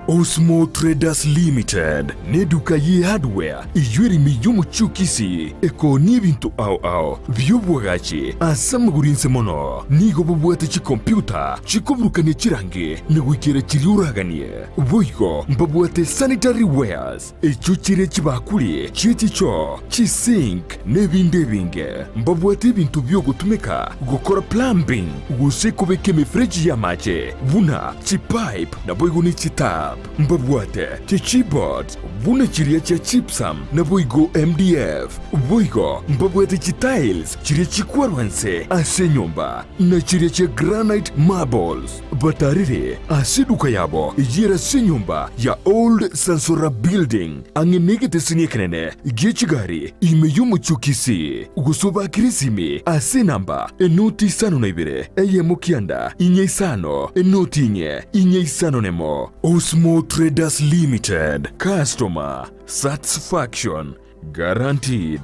Osmo Traders Limited neduka ye hardware eyio ere ime y'omochie o Kisii ekoonia ebinto ao ao bi'obwagachi ase amagoro inse mono. Nigo bobwate chikompiuta chikoburukania chirangi na goikera chiria oraganie. Boigo mbabwate sanitary wares echio chire chibakuri chie chichoo, chisink na ebinde ebinge. Mbabwate ebinto bi'ogotumeka gokora plumbing gose kobeka emefereji y'amache buna chipipe naboigo ne chitap. Mbabwate chichipboards buna chiria chia gypsum naboigo MDF. Boigo mbabwate chitiles chiria chikwarwa nse ase enyomba na chiria chia granite marbles. Batarire ase eduka yabo eyio ere ase enyomba ya Old Sansora Building ang'e negeteseni ekenene gie chigari ime y'omochie o Kisii, gose obakire esimi ase enamba enoti isano na ibere eyemo kianda inye isano enoti inye inye isano nemo. Osmo Traders Limited, Customer Satisfaction Guaranteed.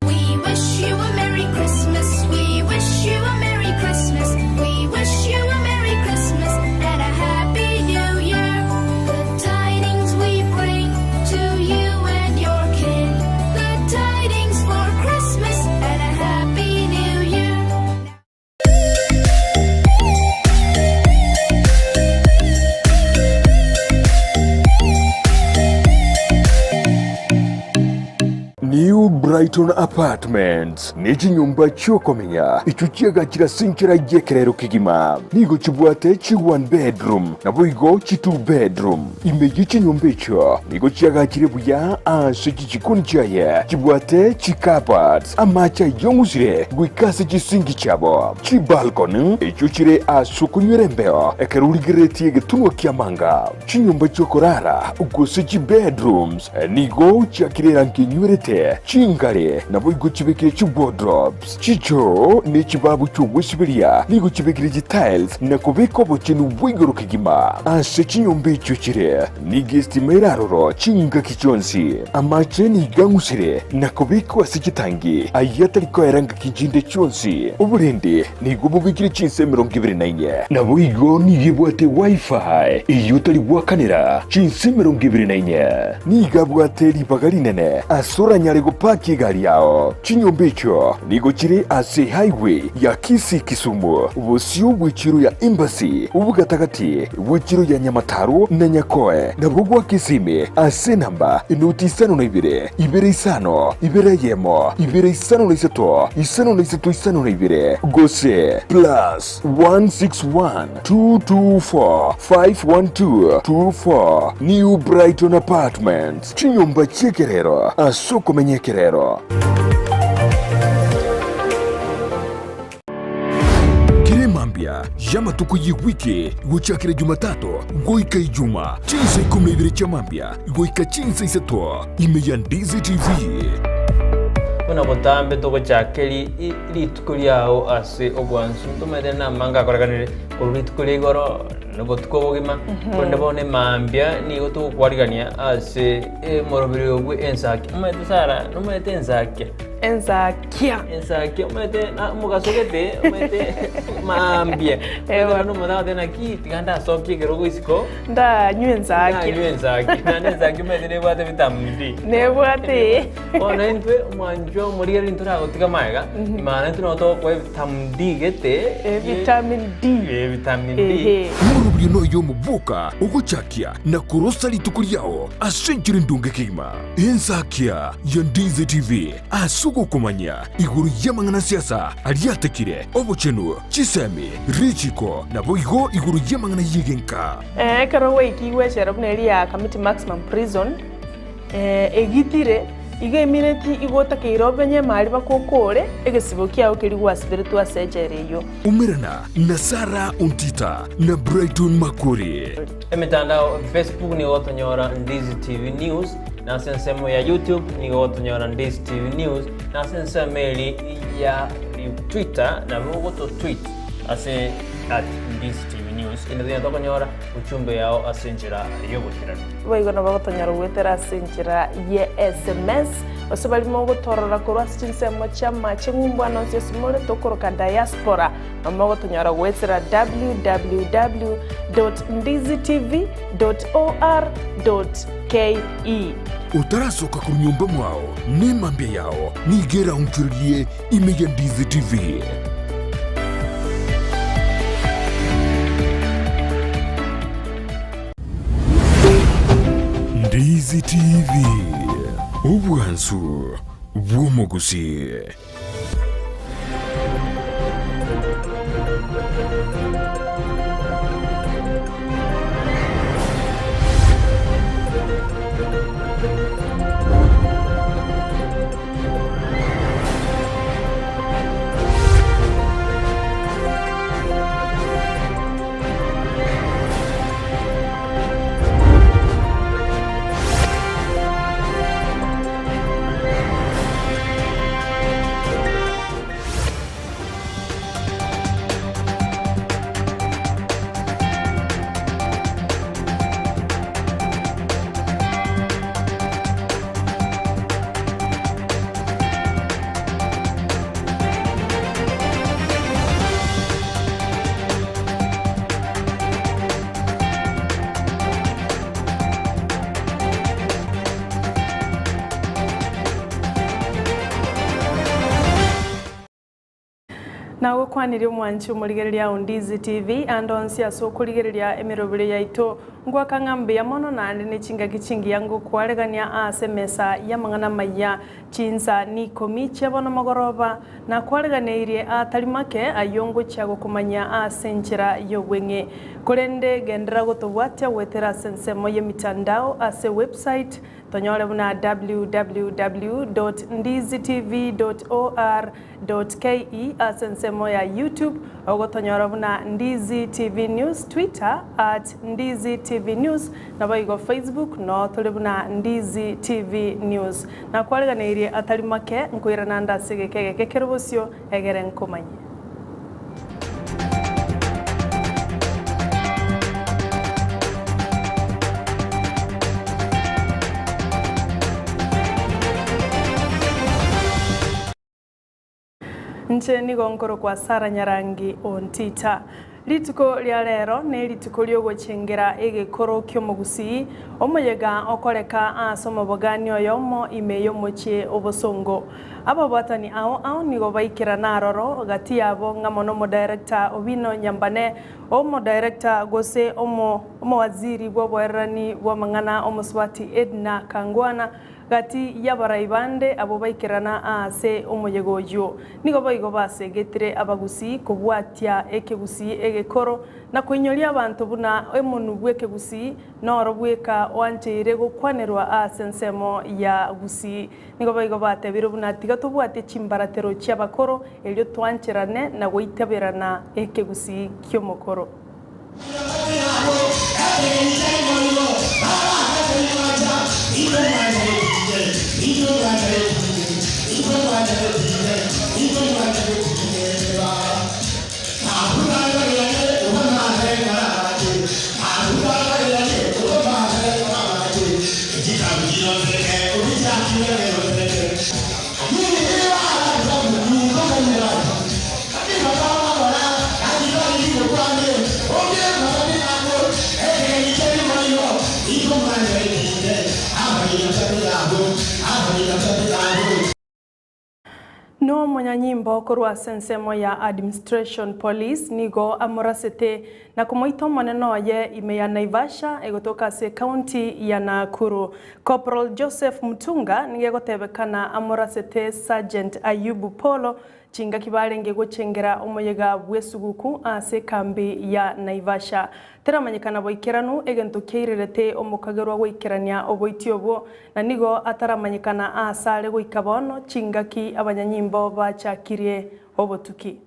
We wish you a Merry Christmas. We wish you a Merry Christmas. We wish you a Merry Christmas and a Happy New Year. Good tidings we bring to you and your kin. Good tidings for Christmas and a Happy New Year. New Brighton Apartments ne chinyomba chi'okomenya echio chiagachire ase enchera y'ekerero kegima. Nigo chibwate chi one bedroom naboigo chi two bedroom. Ime ye chinyomba echio nigo chiagachire buya ase chichikoni chiaye chibwate chicupboards, amache ayong'usire goika ase chisinki chiabo, chibalcony echio chire ase okonywera embeo ekero origereretie egetunwa ki'amanga, chinyomba chi'okorara gose chibedrooms nigo chiakire erangi enywerete, chingare naboigo chibekire chiwardrobes. Chichoo ne chibabu chi'ogwesiberia nigo chibekire chitiles na kobeka obochenu bwa igoro kegima. Ase chinyomba echio chire nigo estima ere aroro chingaki chionsi. Amache nigo ang'usire na kobekwa ase chitangi ayio atari koera ngaki chinde chionsi. Oborendi nigo bobekire chinsa 24. Naboigo nigo ebwate Wi-Fi eyio otari goakanera chinsa 24. Nigo abwate ribaga rinene ase oranyare gopakia egari yao. Chinyomba echio nigo chire ase highway ya Kisii-Kisumu, bosio bw'echiro ya Embassy, obogatagati bw'echiro ya Nyamataro na Nyakoe, nabwo gwa Kisimi ase enamba enoti isano na ibere, ibere isano, ibere eyemo, ibere isano na isato, isano na isato isano na ibere, gose plus 161 224 512 24 New Brighton Apartments, chinyomba chi'ekerero ase okomenya ekerero. Kera emambia y'amatuko y'ewiki gochakera Jumatatu goika Ijuma, chinsa ikomi na ibere chia mambia goika chinsa isato, ime ya Ndizi TV. Buna botambe togochaka rituko riao ase obwansu, ntomanyete namange akorekanire korwa rituko ria igoro na obotuko obogima, korende bono emambia nigo togokwarigania ase omoroberi obwe ensaki. Omanyete Sarah, nomanyete ensakia? Ensakia. Ensakia omanyete na omogaso gete omanyete mambia, Eeh omanyete bono omonto agoteba naki tiga ndasokie ekerogo isiko. Ndanywe ensakia. Ndanywe ensakia. Naende ensakia omanyete nebwate vitamin D. Nebwate. Bono intwe omwanchwa omorigereria ntoragotiga magega, maana intwe nabo togokoa evitamin D gete. Vitamin D. Eh, vitamin D. Ehe. Omorobio noyo omoboka ogochakia na korosa rituko riao ase enchera endonge kegima. Ensakia ya Ndizi TV ase ogokomanya igoro y'amang'ana siasa aria atekire, obochenu, chisemi, richiko, naboigo igoro y'amang'ana y'egenka. Ekero gwaikigwe echela buna eria ya Kamiti Maximum Prison, egitire, igo emineti igo otakeire obenye emari mpaka okore egesibo kiao keria gwasiberetwe ase echela eyio. Umerana na Sarah Ontita na Brighton Makori. Emetandao Facebook nigo gotonyora Ndizi TV News, na ase ensemo ya YouTube nigo gotonyora Ndizi TV News, na ase ensemo eri ya Twitter nabo ogoto tweet ase at Ndizi TV News. Kende tonya tokonyora uchumbe yao ase enchera y'oboikeranu. Boigo nabo gotonyora goetera ase enchera ye SMS. Gose baria mogotorora korwa ase chinsemo chi'amache ng'umbu ane onsi ase more tokoroka diaspora, na mogotonyora goetera www dot ndizitv dot or dot ke. Otarasoka korwa nyomba mwao, nemambia yao nigo eraonchorerie ime ya Ndizi TV. Ndizi TV, obwansu bw'omogusii. Nagokwanirie omwanchi omorigereria o Ndizi TV ande onsi ase okorigereria emerobere yaito Ngoaka ng'a mbuya mono naende ne chingaki chingiya ngokwaregania aase emesa y'amang'ana amaya chinsa n'ikomi chia bono mogoroba, nakwareganeirie aatari make ayio ngochia gokomanyia aase enchera y'obweng'e. Korende genderera gotobwatia goetera ase ensemo y'emitandao ase website tonyore buna www dot ndizitv dot or dot ke ase ensemo ya YouTube, ogotonyora buna Ndizi TV News, Twitter at Ndizi TV News, naboigo Facebook noo tore buna Ndizi TV News. Nakwareganeirie atari make, nkoirana nde ase egeka egeke kere bosio, egere nkomanye. Inche nigo nkorokwa Sara Nyarangi o Ntita. Rituko ria rero nerituko riogochengera egekoro ki'omogusii, omoyega okoreka ase omobogani oyomo ime y'omochie obosongo. Ababwatani ao ao nigo baikerana aroro, gati yabo ng'amo nomodirector Owino Nyambane, omodirector gose omowaziri bw'oboererani bw'amang'ana omosubati Edna Kangwana, Gati y'abarai bande abwo baikerana aase omoyega oyio, nigo boigo basegetire abagusii kobwatia ekegusii egekoro, na koinyoria abanto buna omonu bw'ekegusii noro bweka oancheire gokwanerwa aase ensemo ya Gusii. Nigo boigo batebire buna tiga tobwatie chimbaratero chi'abakoro erio twancherane na goitaberana ekegusii ki'omokoro. Nomonyanyimbo korwa ase ensemo ya Administration Police nigo amorasete na komoita omonene oye ime ya Naivasha egotoka ase ecounty ya Nakuru. Corporal Joseph Mutunga nigo egotebekana amorasete Sergeant Ayubu Polo Chingaki barenge gochengera omoyega bw'esuguku ase ekambi ya Naivasha. Teramanyekana boikeranu egento kiairerete omokagerwa goikerania oboiti obwo, na nigo ataramanyekana aase are goika bono chingaki abanyanyimbo bachakirie obotuki.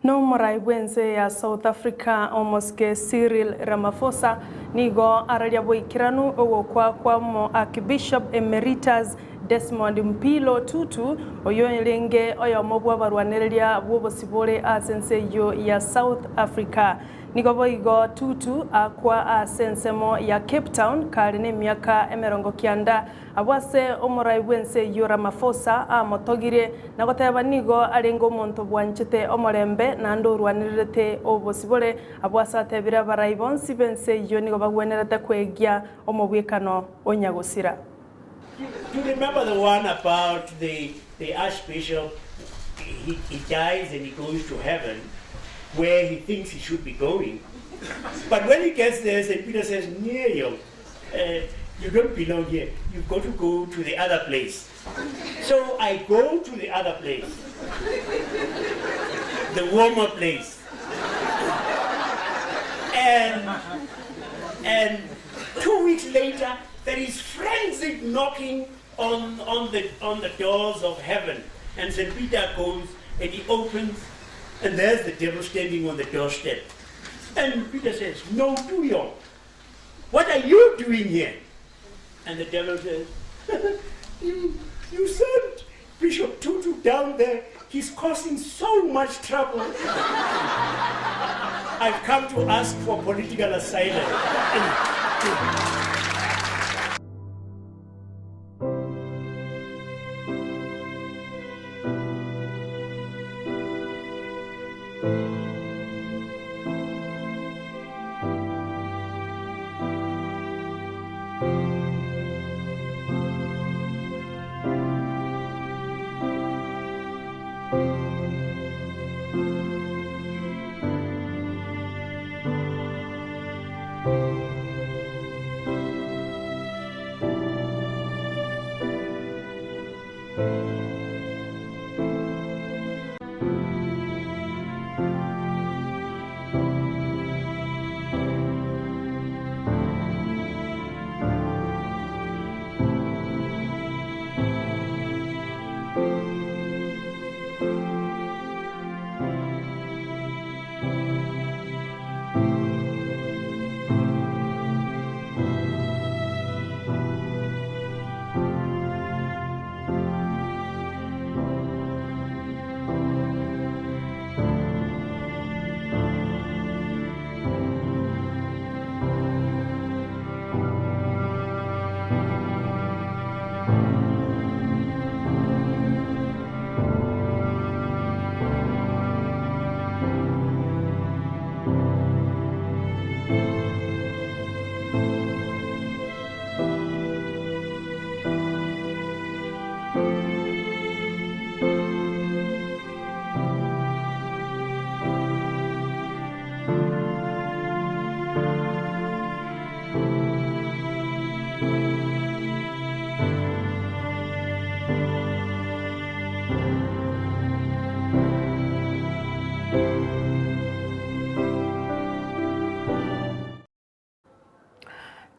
Nomorai bw'ense ya South Africa omosike Cyril Ramaphosa nigo araria boikeranu ogokwa kwa Omoarchbishop Emeritus Desmond Mpilo Tutu oyio orenge oyomo bw'abarwanereria bw'obosibore ase ense eyio ya South Africa. Nigo boigo Tutu akwa ase ensemo ya Cape Town kare nemiaka 90. Abwo ase omorai bw'ense eyio Ramaphosa amotogirie na goteba nigo arenge omonto bwanchete omorembe naende orwanererete obosibore. Abwo ase atebire abarai bonsi b'ense eyio nigo bagwenerete kwegia omobwekano o nyagosira. You remember the one about the, the archbishop, he, he dies and he goes to heaven where he thinks he should be going. But when he gets there, St. Peter says, Near uh, you don't belong here. You've got to go to the other place. So I go to the other place, the warmer place. And, and 2 weeks later, there is frenzied knocking on, on, the, on the doors of heaven. And St. Peter goes and he opens, and there's the devil standing on the doorstep. And Peter says, No, Tuyo, what are you doing here? And the devil says, you, you sent Bishop Tutu down there. He's causing so much trouble. I've come to ask for political asylum.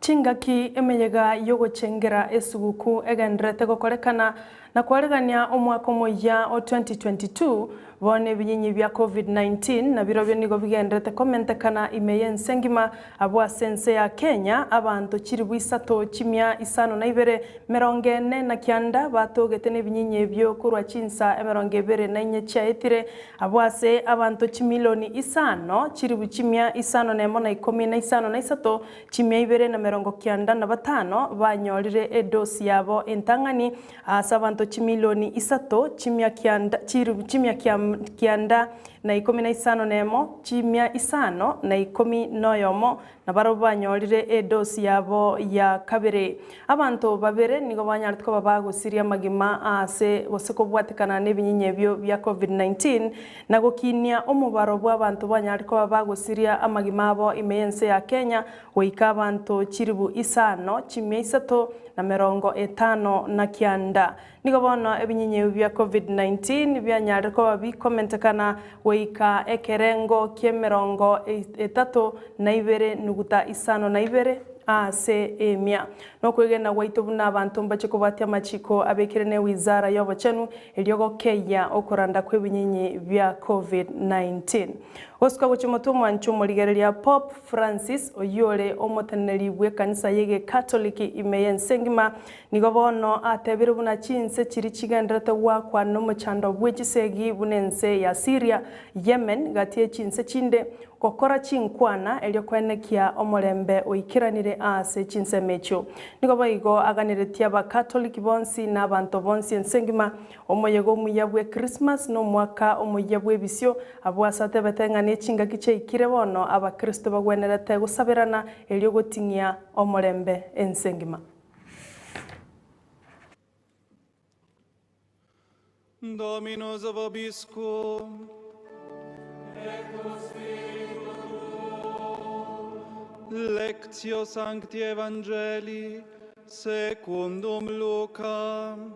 Chingaki emeyega y'ogochengera esuguku egenderete gokorekana na kwaregania omwaka omoyia o 2022 bono ebinyinyi bia COVID-19 nabirobio nigo bigenderete komentekana ime y'ense engima abwo ase ense ya Kenya abanto chiribu isato chimia isano na ibere 49 batogete na ebinyinyi ebio korwa chinsa 24 chiaetire abwo ase abanto chimilioni 5 chiribu chimia 51 na 15 na 3 chimia 295 banyorire edosi yabo entang'ani ase abanto chimilioni 3 chimia kianda chiribu chimia 9 na 51 chimia 5 na 11 nabaro banyorire edosi yabo ya kabere. Abanto babere nigo banyarete koba bagosiria amagima ase gose kobwatekana na ebinyinyi ebio bia COVID-19 na gokinia omobaro bwa abanto banyarete koba bagosiria amagima abo ime y'ense ya Kenya goika abanto chiribu 5 chimia 3 na 59. Nigo bono ebinyinyi ebio bia COVID-19 byanyarire koba bikomentekana goika ekerengo kia 32.52. ase emia. Nokwegena gwaito buna abanto mbache kobwatia amachiko abekire ne wizara y'obochenu erio gokeyia okoranda kw'ebinyinyi bia Covid-19. Gosuka gochia omotwe omwanche omorigereria Pope Francis oyio ore omoteneneri bw'ekanisa y'egekatoliki ime y'ense engima nigo bono atebire buna chinse chiria chigenderete goakwa nomochando bwe chisegi buna ense ya Syria, Yemen gati ye chinse chinde Gokora chinkwana erio koenekia omorembe oikeranire aase chinsemo echio. Nigo boigo aganeretie Abakatoliki bonsi na abanto bonsi ense engima omoyega omuya bwe Christmas na omwaka omoyia bw'ebisio, abwo ase atebete ng'a nechingaki chiaikire bono Abakristo bagwenerete gosaberana erio goting'ia omorembe ense engima. Dominus vobiscum. Lectio Sancti Evangelii secundum Lucam.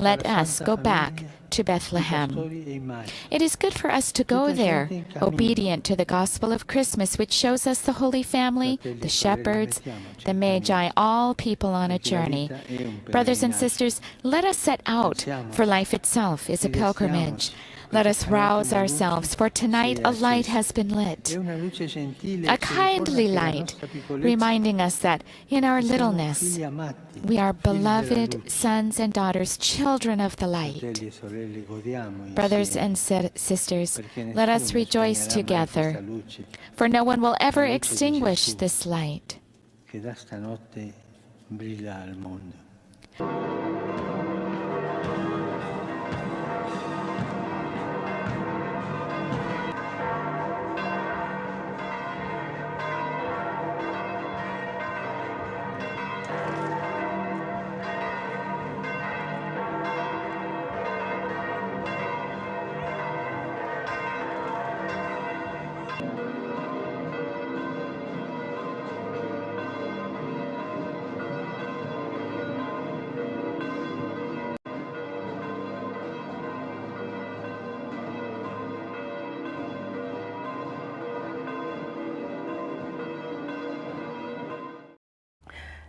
Let us go back to Bethlehem. It is good for us to go there, obedient to the gospel of Christmas, which shows us the Holy Family, the shepherds, the Magi, all people on a journey. Brothers and sisters, let us set out, for life itself is a pilgrimage. Let us rouse ourselves, for tonight a light has been lit. A kindly light, reminding us that in our littleness, we are beloved sons and daughters, children of the light. Brothers and sisters, let us rejoice together, for no one will ever extinguish this light.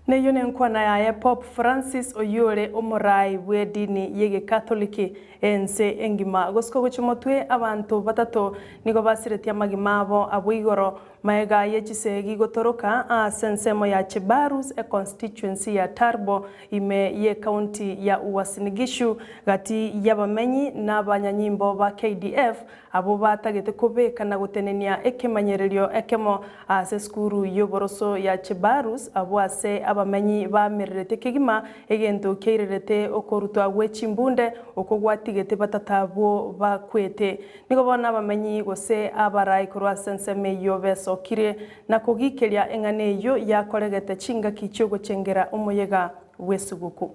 Neyio nenkwana yaye Pope Francis oyio ore omorai bw'edini y'egekatoliki ense engima. Gosika gochia motwe abanto batato nigo basiretie amagima abo abwo igoro Magega ye chisegi gotoroka ase ensemo ya Chebarus, econstituency ya Turbo, ime y'ecounty ya Uasin Gishu, gati y'abamenyi na abanyanyimbo ba KDF abwo batagete kobeka na gotenenia ekemanyererio ekemo ase esukuru y'oboroso ya Chebarus, abwo ase abamenyi baamererete kegima egento kiairerete okorutwa gwe chimbunde okwo gwatigete batata abwo bakwete. Nigo bono abamenyi gose abarai korwa ase ensemo eyio besokirie na kogikeria eng'ana eyio yakoregete chingaki chi'ogochengera omoyega bw'esuguku.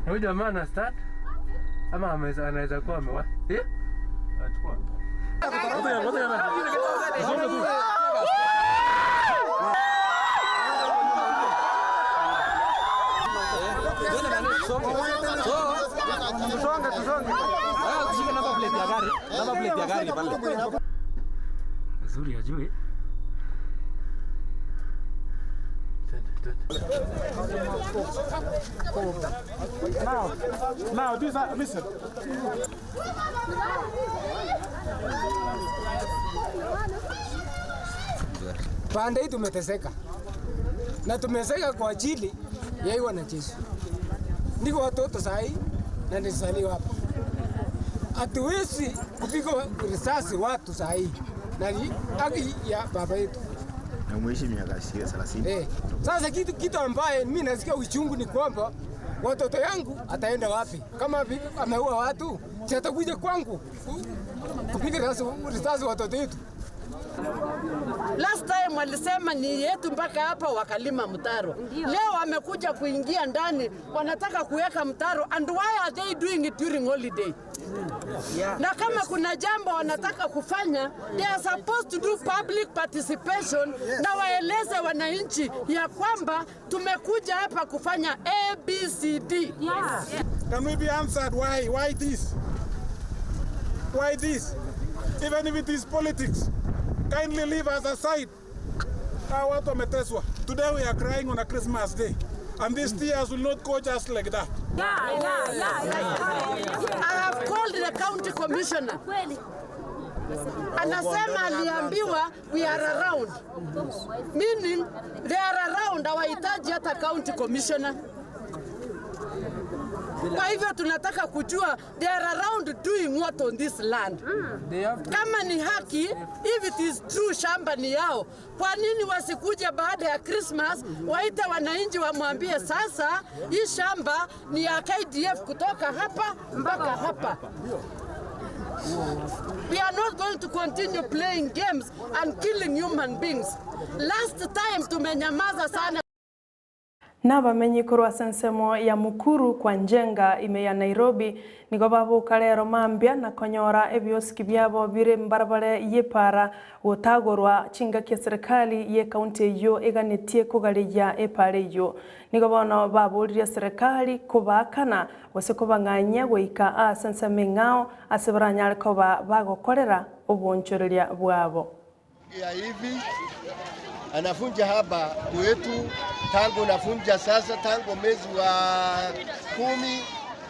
Huyu jamaa ana start ama anaweza kuwa amewa eh? Nzuri ajue. Now, these are, listen. Pande hii tumeteseka na tumeseka kwa ajili ya hii wanajeshi. Niko watoto sahi na nilizaliwa hapa, hatuwezi kupiga risasi watu sahi na ni haki ya baba yetu. Na umeishi miaka 30. Eh, sasa kitu, kitu ambaye mimi nasikia uchungu ni kwamba watoto yangu ataenda wapi? Kama ameua watu, si atakuja kwangu kupiga risasi watoto yetu. Last time walisema ni yetu mpaka hapa, wakalima mtaro. Leo wamekuja kuingia ndani, wanataka kuweka mtaro. And why are they doing it during holiday? Na kama kuna jambo wanataka kufanya, they are supposed to do public participation na waeleze wananchi ya kwamba tumekuja hapa kufanya A, B, C, D. Can we be answered why? Why this? Why this? Even if it is politics, kindly leave us aside. Hawa watu wameteswa. Today we are crying on a Christmas day. And these tears will not go just like that. I have called the county commissioner. Anasema aliambiwa we are around. Meaning they are around, hawahitaji hata county commissioner. Kwa hivyo tunataka kujua they are around doing what on this land. Kama ni haki, if it is true shamba ni yao, kwa nini wasikuje baada ya Christmas waite wananchi wamwambie sasa hii shamba ni ya KDF kutoka hapa mpaka hapa. We are not going to continue playing games and killing human beings. Last time tumenyamaza sana. Nabamenyi korwa ase ensemo ya Mukuru kwa Njenga ime ya Nairobi nigo baboka rero mambia na konyora ebiosiki biabo bire mbarabare y'epara gotagorwa chingaki eserekari y'ecounty eyio eganetie kogareria epara eyio. Nigo bono baboririe eserekari kobaakana gose kobang'anyia goika ase ensemo eng'ao ase baranyare koba bagokorera obonchoreria bwabo. Ya hivi anafunja hapa kwetu tangu nafunja sasa, tangu mwezi wa 10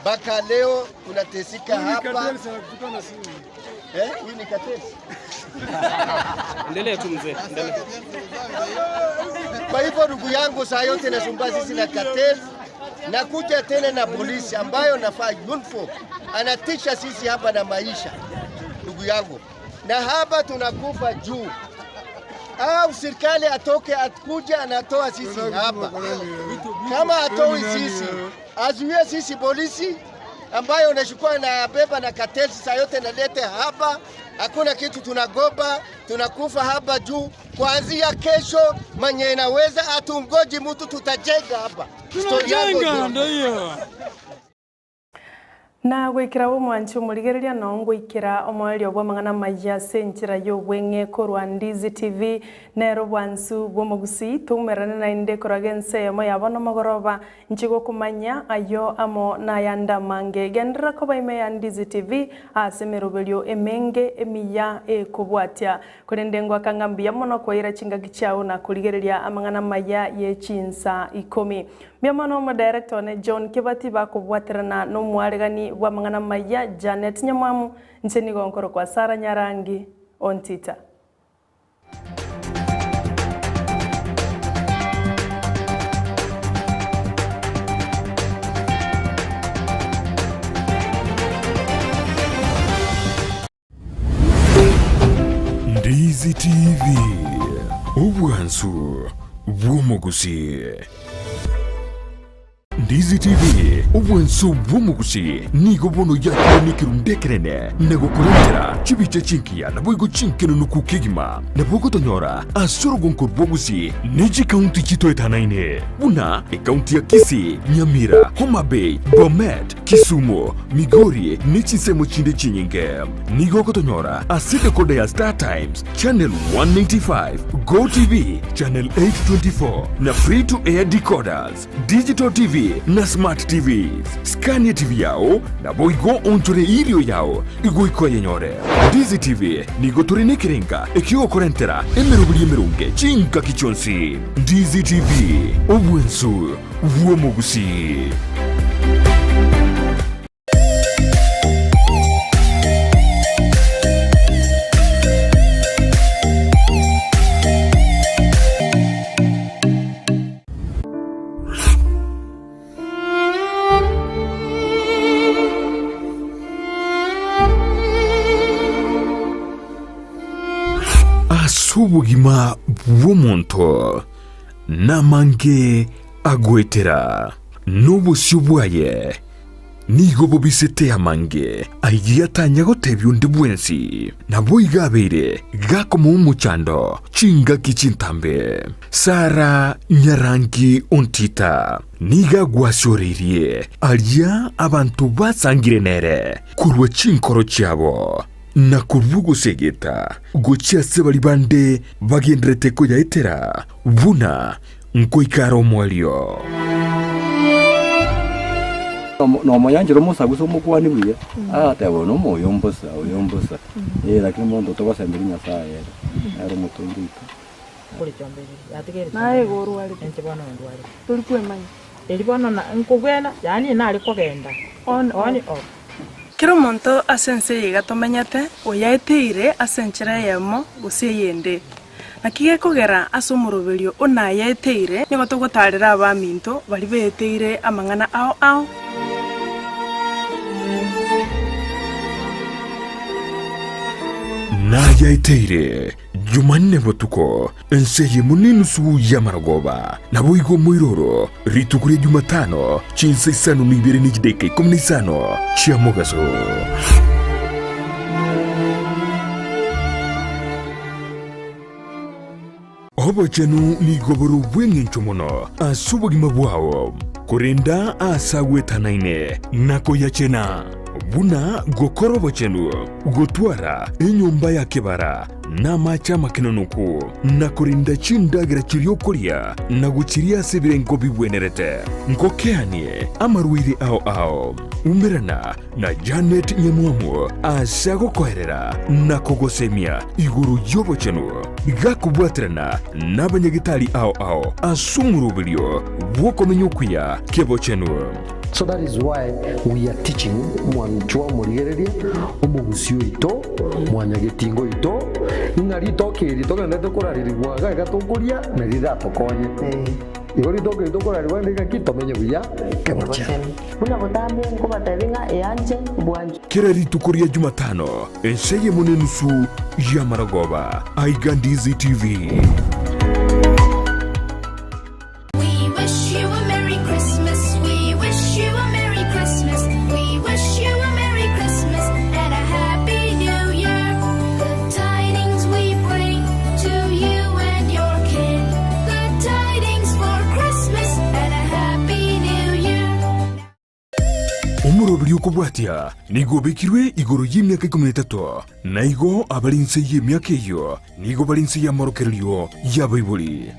mpaka leo tunateseka hapa. Huyu ni Katesi. Endelea tu mzee, endelea. Kwa hivyo ndugu yangu, saa yote nasumbua sisi na Katesi, nakuja tena na polisi ambayo nafaa uniform, anatisha sisi hapa na maisha, ndugu yangu, na hapa tunakufa juu au serikali atoke akuja anatoa sisi hapa. Kama atoi sisi, azuie sisi polisi ambayo unachukua na beba na katesi saa yote nalete hapa. Hakuna kitu, tunagoba tunakufa hapa juu. Kuanzia kesho mwenye inaweza atungoji mtu, tutajenga hapa. Story yangu Tunajenga, ndio hiyo. Na goikera omwanchi omorigereria noo ngoikera omoerio bw'amang'ana amaya ase enchera ya obweng'e korwa Ndizi TV nero bwansu bw'omogusii toumerane naende koraga ense eyemo yabo nomogoroba inche gokomanya ayo amo nayande amange. Genderera koba ime ya Ndizi TV ase emeroberio emenge emiya ekobwatia. Korende ngoaka ng'a mbuya mono kwaira chingaki chiao na korigereria amang'ana amaya ye chinsa ikomi. Mbuya mono omodirector one John Kibati bakobwaterana na omwaregani bw'amang'ana amaya Janet Nyamwamu, inche nigo nkorokwa Sarah Nyarangi Ontita. Ndizi TV, obwansu bw'omogusii. Ndizi TV, obwansu bw'omogusii nigo bono yakire nekerundu ekerene na gokorentera chibicha chinkiya naboigo chinkenunuku kegima. Nabo ogotonyora ase orogonko rw'ogusii ne chikaunti chitoetanaine buna ekaunti ya Kisii, Nyamira, Homa Bay, Bomet, Kisumu, Migori ne chinsemo chinde chinyinge. Nigo ogotonyora ase decoder ya Star Times, Channel 195, Go TV, Channel 824 na Free to Air decoders, Digital TV na Smart TVs. Scan TV yao naboigo onchore irio yao igoika oyenyore. Ndizi TV nigo tore nekerenga ekiogokorentera emeroberi emerunge chingaki chionsi. Ndizi TV, obwensu bw'omogusii. Ase obogima bw'omonto namange agoetera, na obosio bwaye. Nigo bobisete amange ayio atanya gotebia onde bwensi, naboigo abeire gakomoa omochando chingaki chintambe. Sara nyarangi ontita nigo agwasioreirie aria abanto basangire nere korwa chinkoro chiabo, na korwa ogosegeta gochia ase baria bande bagenderete koyaetera buna nkoika are omoerio. Nomoyanchera omosagusa omokuani buya, agateba oyo nomoyo mbosa, oyo mbosa. Eh, lakini monto togosemeria Nyasaye ere, nere omotongi oito. Naye igo orwarete, tori kwemanya. On off. Kera omonto ase ense eye iga tomenyete, oyaeteire ase enchera eyemo gose eyende. Naki gekogera ase omoroberio o nayaeteire, nigo togotaarera abaminto baria beeteire amang'ana ao ao. Nayaeteire Jumanne botuko, ense eyemo nenusu y'amarogoba, naboigo omoiroro rituko ria Jumatano, chinsa isano na ibere ne chidakika ikomi na isano chia mogaso. Obochenu nigo bore obw'engencho mono ase obogima bwao, korenda aase agwetanaine na koyachena, buna gokora obochenu, gotwara enyomba ya kebara na amache amakenonoku, na korenda chindagera chiria okoria na gochiria ase ebirengo bigwenerete. Ngokeanie amarwaire ao ao. Umerana na Janet Nyamwamu ase agokoerera na kogosemia igoro y'obochenu, gakobwaterana nabanyagitari ao ao ase omoroberio bw'okomenya okuya kebochenu. So that is why we are teaching mwanchwa omorigereria, omogusi oito, mwanyagetinga oito, ng'a ritoke eri togenderete korarerigwa iga iga tokoria nari riratokonye. Igo ritoke eri tokorarerigwa rinde ng'aki tomenye buya kebochenu. Buna botambe nkobatebia ng'a eanche bwanchwe. Kera rituko ria Jumatano, ensa eyemo nenusu y'amaragoba, aiga Ndizi TV. We wish you a Merry Christmas. We wish you a Merry Christmas. We wish you a Merry Christmas and a Happy New Year. Good tidings we bring to you and your kin. Good tidings for Christmas and a Happy New Year. Omoroberi okobwatia nigo obekirwe igoro y'emiaka ikomi na etato, na igo abare inse y'emiaka eyio nigo bare inse y'amorokererio y'abaibori.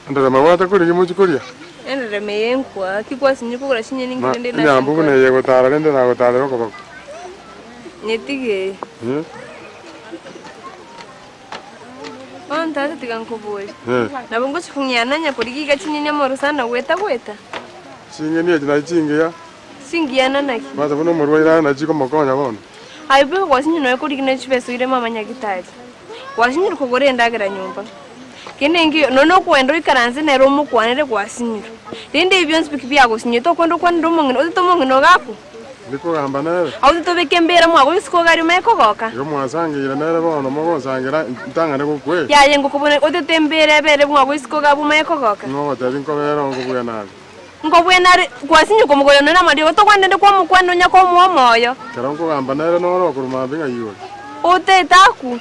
Enderema ebwate korigia mochie koria? Enderema eye nkwa, ki kwasinyire kogora chinyeni Ma, nkere nde enyambu buna eye egotara rende nagotarera okoboko. Nyetige eye. Eh? Bono tata tiga nkoborie. Eh. Nabo ngochia kong'eana onye korigia iga chinyeni amoro sana gweta gweta? Ching'eni echi nachi chingiya. Chingiyana naki? Mwansa buna omorwaire aye nachi chikomokonya bono. Aye bweka gwasinyire nonya korigia ne chibesa oire mama nyagitari. Gwasinyire kogora endagera nyomba. Kende engiyo, nonya okoenda oikaranse nere omokwanere gwasinyirwe. Rende ebi bionsi pi biagosinyete okwenda okwanere omong'ina, otete omong'ina ogakwa? Ndikogamba nere. Aotete obeke embera mwago isiko iga aria omanye kogoka? Igo mwasangeire nere bono mogonsangera ntang'ane gokwa? Yaya ngokobuna otete embera ebere mwago isiko iga abwo omanye kogoka? Ng'o ogotebia nkobera oo nkobua nabe? Nkobwena are gwasinywa komogorera nonya namariogo, togwenerete kwamokwana nonya komoa omoyo. Ekero nkogamba nere noro okorwa mambia ng'ai ore. Otaete akwo.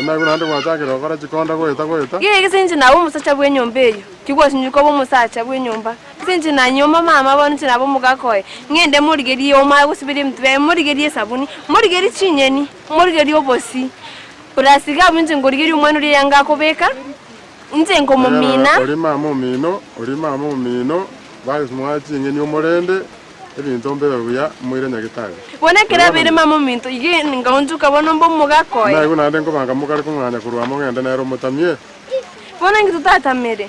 Naigwe naende gwachakire gokora chikonda goeta goeta. Geke gese inche nabe omosacha bw'enyomba eyio, tigwasinywa koba omosacha bw'enyomba. Ase inche nanyuoma mama bono inche nabe omogaka oye, ng'ende morigerie omanye gosiberia ebinto biaye, morigerie esabuni, morigerie chinyeni, morigerie obosie. Plus iga abwo inche nkorigeria omwana oria eyanga akobeka, Inche nkomomina. Ori mama omino, ori mama omino, bamoa ching'eni omorende, ebinto mbibe buya, moire nyagetari. Bono ekero abeire mama ominto, iga nkaonchoka bono mbe omogaka oye. Naigwe naende nkobanga mokare kong'anya korwa amo ngende nere omotamie. Bono inki totatamere?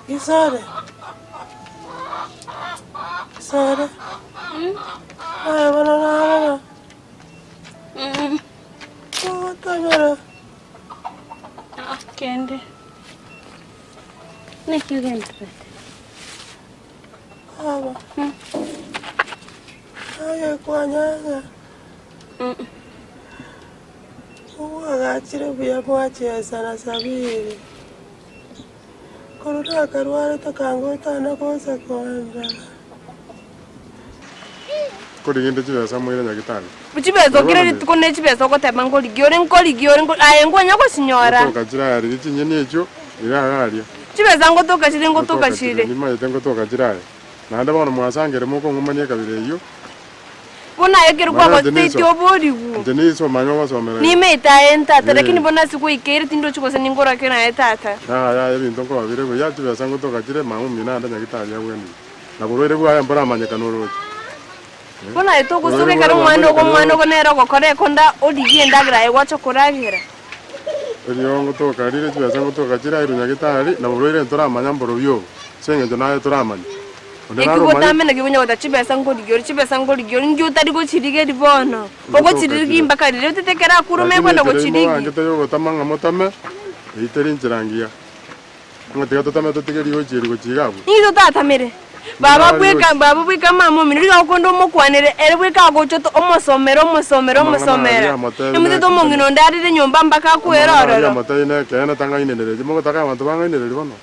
Gisore, Gisore, aye bono narora, ogotamera. Kende. Naki ogendererete? Baba, aye kwanyanya. Obwagachire buya bwachesa na sabiri, korwa nakarwarete kangotana gocha kondora. Korigende chibesa moire nyagitari. Chibesa okire rituko ne chibesa ogoteba nkorigia ore nkorigia ore aye nkonya gosinyora. Ngotoka chire aya rigia chinyeni echio ira iga aria. Chibesa ngotoka chire ngotoka chire. Nimanyete ngotoka chire aya. Naende bono mwasangire mokong'umania ekabira eyio. Buna aye ekero kwagotete oborigwe. Inche nisomanye ogosomera. Nimeete aye ntata, lakini bono ase gwaikeire tindochi gose ningorake naye tata. Yaya ebinto nkobabire buya, chibesa ngotoka chire, mama omino ande nyagitari abwenire, na borwaire bwaye mboramanyekane oroche. Bono aye togosoka ekero omwana ogo omwana ogo nere ogokora ekonda origie endagera aye gwacha koragera. Erio ngotoka rire chibesa ngotoka chire airwe nyagitari, na borwaire ntoramanya mborobio obo, ase eng'encho naye toramanya. Onde Eki naro omanyete. gotame naki konya goteba chibesa nkorigia ore, chibesa nkorigia ore, inki otari gochirigeria bono? Ogochirigia mpaka riria otete ekero akuruma Lakini ekwenda enchera gochirigia. imobangete yogotama ng'a motame, eyio teri enchera ngiya. Ng'a tiga totame totige rigochi eri gochia iga abwo. Inki totatamere? Baba bweka, baba bweka mama omino, riga okonde omokwanere, ere bweka agocha oto omosomera, omosomera, Amang'ana aria omosomera. amotebi Emotete nekeene. omong'ina onde arire nyomba mpaka akwere Amang'ana aria ororo. amotebi nekeene tang'ainereria. Mogotaka abanto bang'ainereria bono?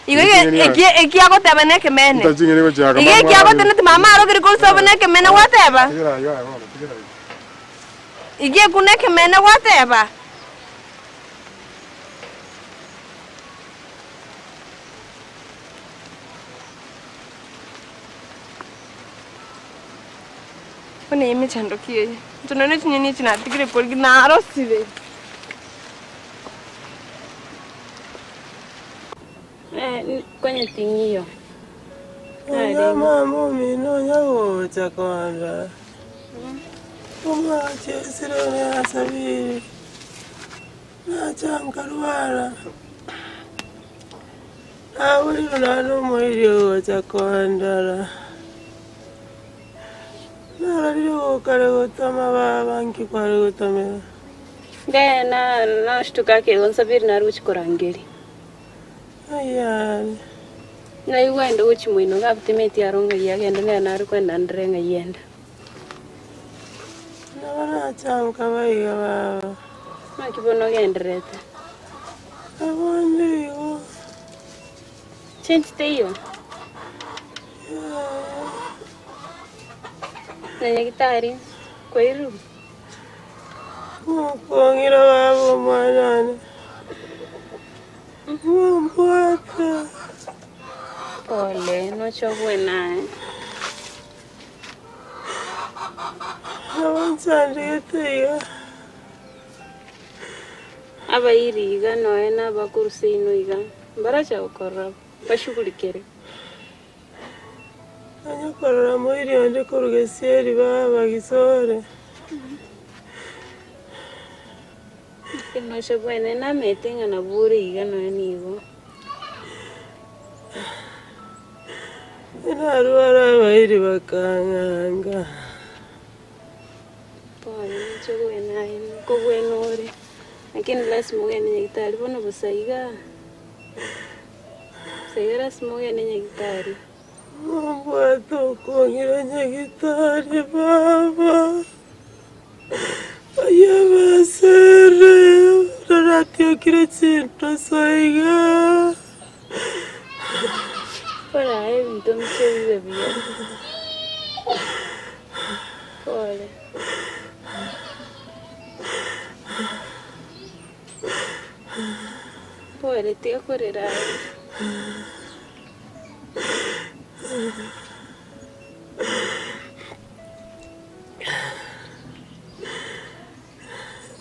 Igo eki eki agoteba nekemene. Igo eki agoteba nti mama arogire korwa sobo nekemene gwateba. Igo eku nekemene gwateba. Bono eye emechando ki eye? Inche nonye chinyeni echi natigire korigia narosire. Konya ting'iyo. Onya mama omino onya gocha kondora, omwachesire ore asabiri, nacha nkarwara, naborirwe naende omoiri ogocha kondora, narorire gokare gotama baba nki kware gotamera. Nde nashtuka ake onsabiri nare gochia korangeria. Ayare. Naigwa ende gochia moino iga abwo timeti aro ng'ai agende nere nare kwenda ndire ng'ai ende. Nabo nachanka baiga baba. Naki bono ogendererete? Nabo onde igo. Change teiyo? Yaya. Na nyagitari kwairirwe? Mokong'ira baba omwana one, mombwate. Pole, noche obue naye. Nabo nchandegete iga. Abairi iga nonya na abakuru seino iga, mbaracha gokorora bashughulikere. Onye korora moiri onde korwa gesieri baba gisore. Noche bwene namete ng'a nabwo ore iga nonya nigo. Narwara abairi bakang'anga. Pole noche bwene aye nkobwena ore, lakini lasima ogende nyagetari bono bosa igaa. Bosa iga lasima ogende nyagetari. Mbwate okong'ira nyagitari baba. Aye basere, roratiokire chintoso iga. Pole aye ebinto mbiche bibe buya. Pole. Pole tiga korera aye.